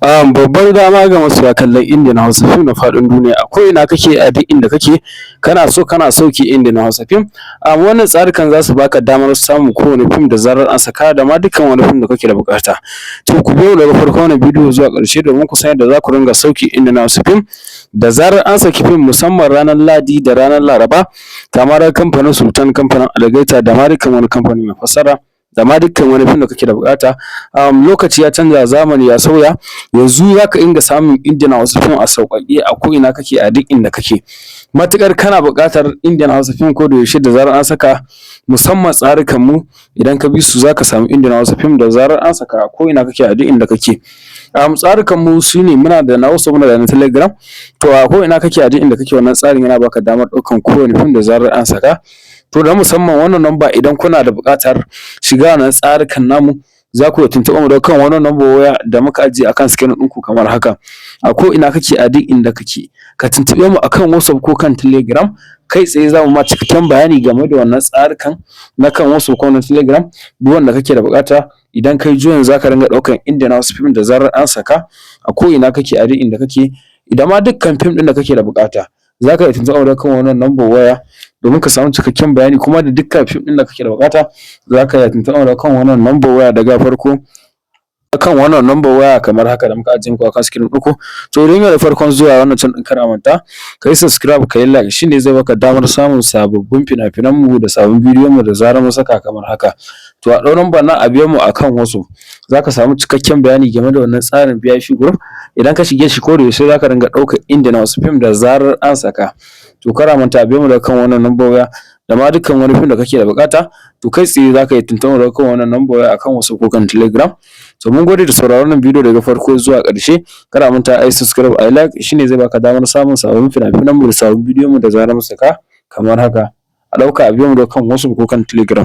Babbar dama ga masoya kallon Indian Hausa fim na faɗin duniya a ko'ina kake, a duk inda kake, kana so kana sauke Indian Hausa fim. Wannan tsarukan za su baka damar samun kowane fim da zarar an saka, da ma dukkan wani fim da kake da buƙata. To, ku biyo daga farkon wannan bidiyo zuwa ƙarshe domin ku san yadda za ku ringa sauke Indian Hausa fim da zarar an saki fim, musamman ranar Lahadi da ranar Laraba, kamar kamfanin Sultan, kamfanin Algaita, da ma dukkan wani kamfani mai fassara, da ma dukkan wani fim da kake da buƙata. Lokaci ya canza, zamani ya sauya, yanzu za ka dinga samun Indian Hausa fim a sauƙaƙe a ko'ina kake, a duk inda kake. Matuƙar kana buƙatar Indian Hausa fim ko da yaushe da zarar an saka, musamman tsarukan mu, idan ka bi su za ka samu Indian Hausa fim da zarar an saka a ko'ina kake, a duk inda kake. Tsarukan mu su ne: muna da na WhatsApp, muna da na Telegram. To, a ko'ina kake, a duk inda kake, wannan tsarin yana baka damar ɗaukan kowane fim da zarar an saka. To, na musamman wannan number, idan kuna da buƙatar shiga wannan tsarukan namu, za ku iya tuntuɓar mu daga kan wannan number waya da muka ajiye akan screen ɗinku kamar haka. A ko'ina kake, a duk inda kake, ka tuntuɓe mu akan WhatsApp ko kan Telegram, kai tsaye za mu ma cikakken bayani game da wannan tsarukan na kan WhatsApp ko na Telegram. Duk wanda kake da buƙata, idan kai join, za ka ringa ɗaukan Indian Hausa fim da zarar an saka a ko'ina kake, a duk inda kake, da ma dukkan fim ɗin da kake da buƙata. Za ka iya tuntuɓar mu kan wannan number waya domin ka samu cikakken bayani, kuma da dukkan fim ɗin da kake da buƙata, za ka iya tuntuɓar mu kan wannan number waya daga farko, kan wannan number waya kamar haka da muka ajiye muku akan screen ɗinku. To, idan yau ne farkon zuwa wannan channel ɗin, kar a manta ka yi subscribe, ka yi like, shine zai baka damar samun sababbin fina-finan mu da sabbin bidiyon mu da zarar mun saka kamar haka. To, a ɗau number nan a biyo mu akan WhatsApp, za ka samu cikakken bayani game da wannan tsarin VIP group. Idan ka shige shi, ko da yaushe za ka ringa ɗaukar Indian Hausa fim da zarar an saka. To, kar a manta a biyo mu daga kan wannan number waya, da ma dukkan wani fim da kake da buƙata. To, kai tsaye za ka iya tuntuɓar mu daga kan wannan number waya akan WhatsApp ko kan Telegram. To, mun gode da sauraron wannan bidiyo daga farko zuwa ƙarshe. Kada a manta a yi subscribe, a yi like, shine zai baka damar samun sababbin fina-finan mu da sababbin bidiyon mu da zarar mun saka kamar haka. A ɗauka a biyo mu daga kan WhatsApp ko kan Telegram.